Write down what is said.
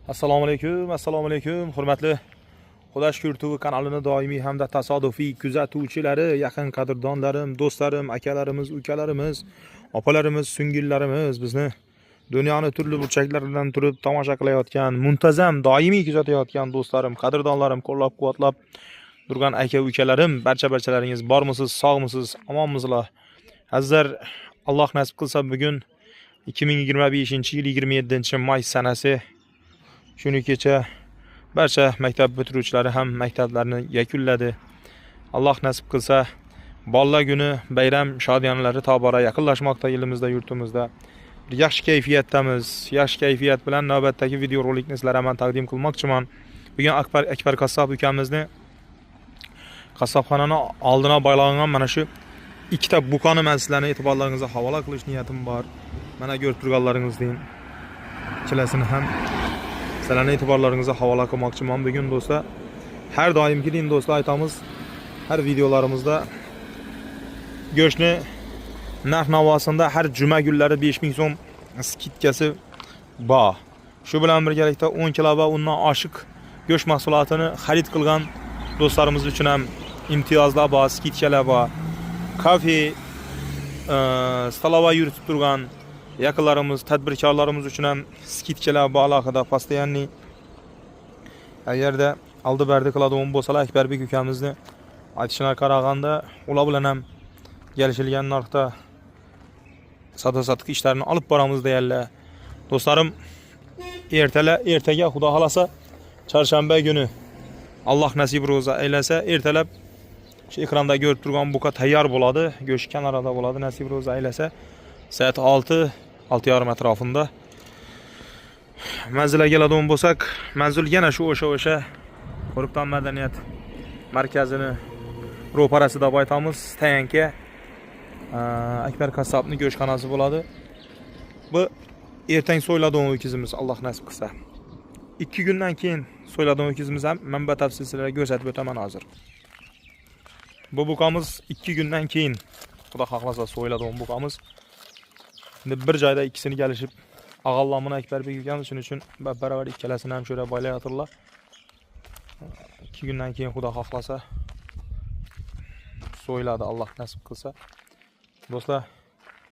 Assalomu alaykum, assalomu alaykum. Hurmatli Xudo shukur TV kanalini doimiy hamda tasodifiy kuzatuvchilari, yaqin qadrdonlarim, do'stlarim, akalarimiz, ukalarimiz, opalarimiz, singillarimiz, bizni dunyoni turli burchaklaridan turib tomosha qilayotgan, muntazam doimiy kuzatayotgan do'stlarim, qadrdonlarim, qo'llab-quvvatlab turgan aka ukalarim, barcha-barchalaringiz bormisiz, sog'misiz, omonmisizlar? Azizlar, Alloh nasib qilsa bugun 2025-yil 27 may sanasi. Shuni kecha barcha maktab bitiruvchilari ham maktablarni yakunladi. Alloh nasib qilsa, bolalar kuni bayram shodiyonalari tobora yaqinlashmoqda elimizda, yurtimizda. Bir yaxshi kayfiyatdamiz. Yaxshi kayfiyat bilan navbatdagi videorolikni sizlarga man taqdim qilmoqchiman. Bugun Akbar qassob ukamizni qassobxonani oldina boylangan mana shu ikkita buqani man sizlarning e'tiborlaringizga havola qilish niyatim bor. Mana ko'rib turganlaringizdek ikkalasini ham sizlarning e'tiborlaringizga havola qilmoqchiman bugun, do'stlar. Har doimgidek, do'stlar, aytamiz, har videolarimizda go'shtni narx navosida har juma kunlari 5000 so'm скидка si bor. Shu bilan birgalikda 10 kilo va undan oshiq go'sht mahsulotini xarid qilgan do'stlarimiz uchun ham imtiyozlar bor, скидка lar bor. Kafe, столовая yuritib turgan yaqinlarimiz, tadbirkorlarimiz uchun ham скидка lar bor alohida, постоянный. Agarda oldi berdi qiladigan bo'lsalar, Akbarbek ukamizni aytishiga qaraganda, ular bilan ham kelishilgan narxda savdo sotiq ishlarini olib boramiz deyarli. Do'stlarim, ertaga, Xudo xolasa, chorshanba kuni, Alloh nasib ro'za aylasa, ertalab shu ekranda ko'rib turgan buqa tayyor bo'ladi, go'sht kanarada bo'ladi, nasib ro'za aylasa, soat 6, 6:30 atrofida. Manzilga keladigan bo'lsak, manzil yana shu o'sha Qo'riqton madaniyat markazini ro'parasida deb aytamiz, Tayanka Akbar qassobning go'shtxonasi bo'ladi. Bu ertang so'yiladigan o'kizimiz, Alloh nasib qilsa. 2 kundan keyin so'yiladigan o'kizimiz ham man batafsil sizlarga ko'rsatib o'taman hozir. Bu buqamiz 2 kundan keyin, Xudo xohlasa, so'yiladigan buqamiz. Endi bir joyda ikkisini kelishib ag'allamini Akbarbek ukamiz, shuning uchun bab barobar ikkalasini ham shu yerga boylayotirlar. 2 kundan keyin, Xudo xohlasa, so'yiladi, Alloh nasib qilsa. Do'stlar,